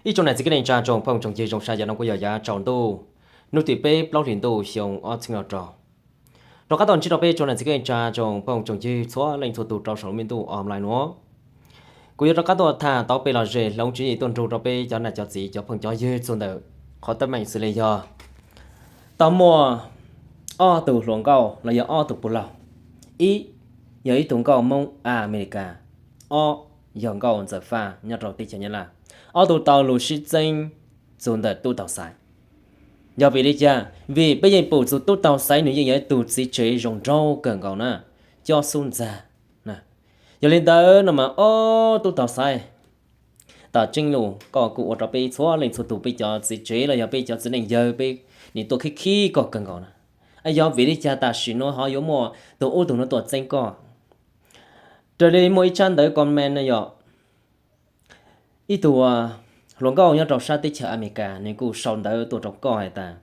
Ib tsoom nam txiv kwv tij neej tsa tsoom phooj tsoom ywg, zoo sij hawm no kuj yog yav tsaus ntuj hnub tim peb plaub hlis ntuj xyoo ob txhiab rau. Rov qab tau ntsib rau peb tsoom nam txiv kwv tij neej tsa tsoom phooj tsoom ywg txhua leej txhua tus rau saum lub me ntuj online nuav. Kuv yuav rov qab tuaj tham tau peb los zem hloov tswv yim tuaj nrug rau peb cov nam cov txiv cov phooj cov ywg txug ntawm qhov teeb meem xws li yog tau muaj ob tug hluas nkauj los yog ob tug puj laug. Ib, yog ib tug nkauj Moob Amelikas. Ob, yog nkauj Ntxawm Faj nyob rau teb chaws Nyab Laj. Ob tug tau lug sib txeeb txug ntawm Tub Taug Xaiv. Yog vim li cas? Vim peb yeej pum txug Tub Taug Xaiv nws yeej yog ib tug txiv tsev zoo nraug kawg nkaus na, cob xub ntxag. Yog li ntawd no mas ob Tub Taug Xaiv, tam tseeb lug koj kuj ua rau peb txhua leej txhua tus peb cov txiv tsev los yog peb cov txiv neej yawg peb nim tuaj khib khib koj kawg nkaus na. Yog vim li cas tam sim nuav ho yuav muaj tug ub tug nuav tuaj txeeb koj? Raws li muaj ib tsab ntawv comment na yog ib tug hluas nkauj nyob rau sab teb chaws Amelikas nws kuj sau ntawv tuaj rau koj has tas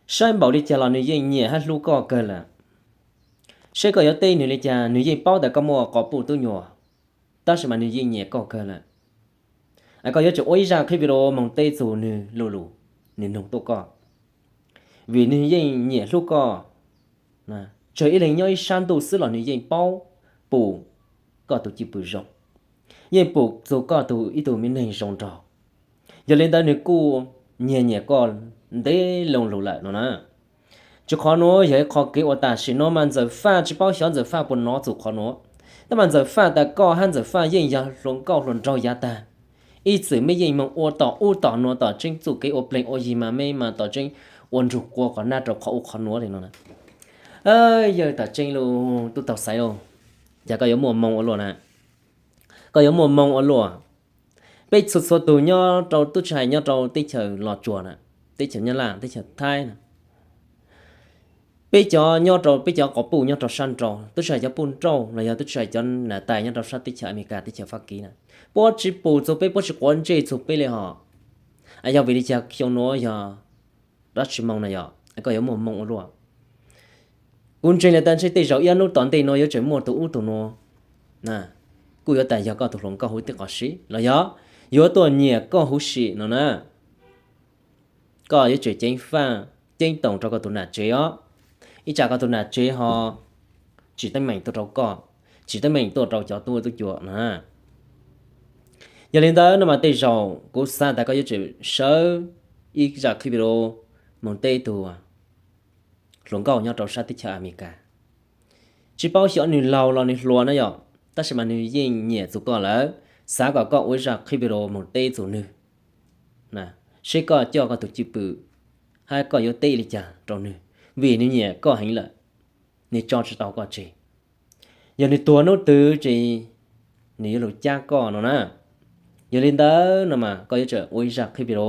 saib npaum li cas los nws yeej nyiam hab hlub koj kawg lawm. Saib koj yuav teb nws li cas nws yeej paub tas koj muaj quas puj tub nyuam, tab sis mas nws yeej nyiam koj kawg lawm. Koj yuav tsum ua ib zaj qhib video moog teb txug nws lu lug, nws noog tuaj koj, vim nws yeej nyiam hlub koj. Tsawg ib leeg nyob ib sab ntuj xwb los nws yeej paub pum koj tug cwj pwm zoo, yeej pum txug koj tug ib tug me neeg zoo nraug. Yog li ntawd nws kuj nyiag nyiam koj ntev loo lug lawm no na. Tsis qhov nuav yog ib qho kev uas tam sim nuav mas Ntxawm Faj tsis paub xyov Ntxawm Faj puas nov txug qhov nuav. Tab mas Ntxawm Faj tas koj hab Ntxawm Faj yeej yog hluas nkauj hluas nraug yav tag, ib txwm mej yeej moog ua tom ub tom nuav, tom tseeb txuj kev ua pleeg ua yig mas mej mas tom tseeb ua nrug qua qhov nab rau qhov ub qhov nuav li no na. Yawg, tam tseeb lug Tub Taug Xaiv lauj, cas koj yuav muaj moo ua luaj na. Koj yuav muaj moo ua luaj. Peb txhua txhua tug nyob rau tub tsis hais nyob rau teb chaws Los Tsuas na, teb chaws Nyab Laj, teb chaws Thaib na, peb cov nyob rau peb cov quas puj nyob rau sab nrau, tub tsis hais cov puj nrauj los yog tub tsis hais cov nam tais nyob rau sab teb chaws Amelikas, teb chaws Fab Kis na, puab tsis pum txug peb, puab tsis quav ntsej txug peb li hos. Yog vim li cas xyoo nuav yog dab tsi moo na yog koj yuav muaj moo ua luaj. Kuv ntseeg le tas ntshe tej zaum ib hnub tom ntej nuav yuav tseem muaj tug ub tug nuav kuj yuav tas yog koj tug hluas nkauj huv tib qho siv los yog yuav tuaj nyiam koj huv si no na. Koj yuav tsum ceev faj ceev toom rau koj tug nam tsev os. Ib tsam koj tug nam tsev ho tsim teeb meem tuaj rau koj, tsim teeb meem tuaj rau cov tub tub cua no. Yog li ntawd no mas tej zaum kuv xav tas koj yuav tsum sawv ib zaj clip video moog teb tug hluas nkauj nyob rau sab teb chaws Amelikas. Tsis paub xyov nws laug los nws hluas na yom, tab sis mas nws yeej nyiam txug koj lawm, xav kom koj ua ib zaj clip video moog teb txug nwg, seb koj coj koj tug cwj pwm hab koj yuav teb li cas rau nwg, vim nws nyiam koj heev lawm, nws tso tsis tau koj tseg. Yog nws tuag hnub twg ces nws yuav lug cab koj no na. Yog li ntawd no mas koj yuav tsum ua ib zaj clip video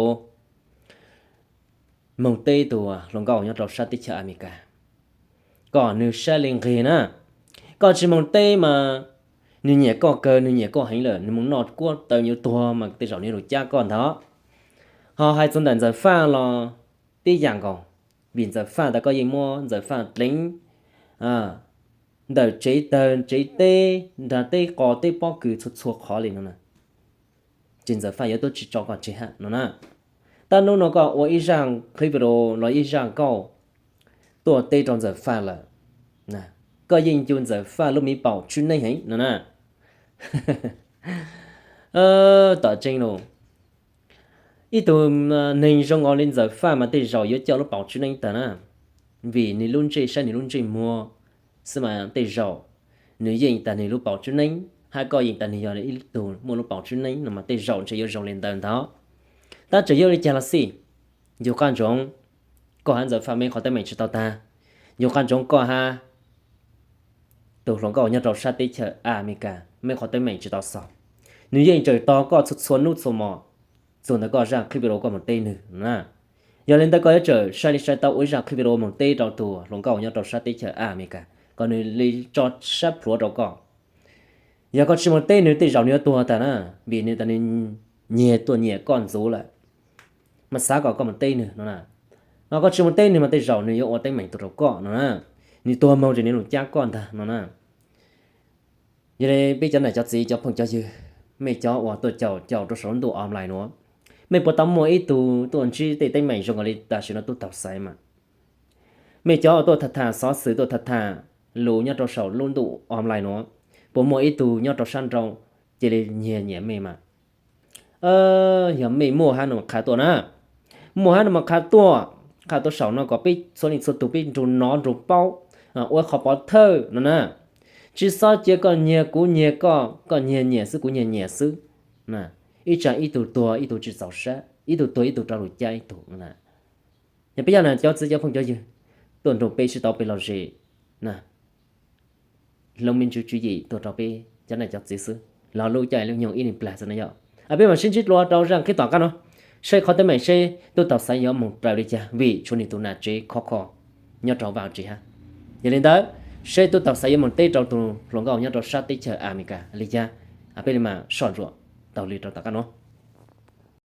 moog teb tug hluas nkauj nyob rau sab teb chaws Amelikas kom nws saib li nqig na. Koj tsis moog teb mas nws nyiam koj kawg, nws nyiam koj heev lawm, nws moog noj kuab taw yuav tuag mas tej zaum nws yuav lug cab koj ntag. Ho hais txug ntawm Ntxawm Faj los tib yam nkaus, vim Ntxawm Faj tas koj yeej muab Ntxawm Faj dleev ntawm tsev tawg tsev teb, nrag teb qos teb pob kws txhua txhua qhov li no na, ces Ntxawm Faj yuav tuab tsis tso koj tseg hab no na. Tab hnub no koj ua ib zaj clip video los ib zaj nkauj tuaj teb rau Ntxawm Faj lawm, koj yeej ncu Ntxawm Faj lub miv paum tswb neeb heev no na. Tom tseeb lug, ib tug neeg zoo nkaus li Ntxawm Faj mas tej zaum yuav coj lub paum tswb neeb tag na, vim nws lub ntsej saib nws lub ntsej muag xwb mas tej zaum nws yeej tas nws lub paum tswb neeb, hab koj yeej tas nws yog ib tug muaj lub paum tswb neeb no mas tej zaum ntshe yuav zoo li ntawd ntag. Tab tseem yog li cas los xij, yug qab ntsoov koj hab Ntxawm Faj mej qhov teeb meem tsis tau tag, yug qab ntsoov koj hab tus hluas nkauj nyob rau sab teb chaws Amelikas mej qhov teeb meem tsis tau xaus. Nws yeej tseem tos koj txhua txhua hnub txhua mo, txug ntawm koj zaj clip video koj moog teb nwg na. Yog li ntawd koj yuav tsum sai li sai tau ua ib zaj clip video moog teb rau tus hluas nkauj nyob rau sab teb chaws Amelikas kom nws li tso sab plhuav rau koj. Yog koj tsis moog teb nwg tej zaum nws yuav tuag tag na, vim nws tas nws nyiag tuaj nyiam koj ntxuv lawm, mas xav kom koj moog teb nwg no na. Mas koj tsis moog teb nwg mas tej zaum nws yuav ua teeb meem tuaj rau koj no na, nws tuag moog ces nws lug cab koj ntag no na. Yog li peb cov nam cov txiv cov phooj cov ywg, Mej cov uas tuaj caum caum rau saum lub ntuj online nuav, mej puas tau muaj ib tug tuaj ntsib tej teeb meem zoo nkaus li tam sim no tub taug xaiv mas? Mej cov uas tuaj tham tham xov xwm, tuaj tham tham lus nyob rau saum lub ntuj online nuav, puas muaj ib tug nyob rau sab nraud cia li nyiag nyiam mej mas? Yog mej muaj hab no mas qha tuaj na. Muaj hab no mas qha tuaj, qha tuaj saum no kom peb txhua leej txhua tug peb nrug nov nrug paub, ua qhov pov thawj no na. Tsi xob cia koj nyiag kuv nyiag koj, koj nyiag nyiam xwb kuv nyiag nyiam xwb. Ib tsam ib tug tuag ib tug tsi txaus sab, ib tug tuag ib tug rov lug cab ib tug. Yog peb yog cov txiv cov phooj cov ywg, tuaj nrug peb sib tau peb lom zem, hlub me ntsis tswv yim tuaj rau peb cov nam cov txiv xwb, los lub caij lub nyoog ib leeg plag xwb na yom. Peb mam sib ntsib dlua rau zaj qhib tom qab no, saib qhov teeb meem seb tub taug xaiv yuav moog raws li cas vim tshuav nwg tug nam tsev khov kho nyob rau vaj tsev hab. Yog li ntawd, seb tub taug xaiv yuav moog teb rau tug hluas nkauj nyob rau sab teb chaws Amelikas li cas, peb li mam soj ntsuam taug li rau tom qab no.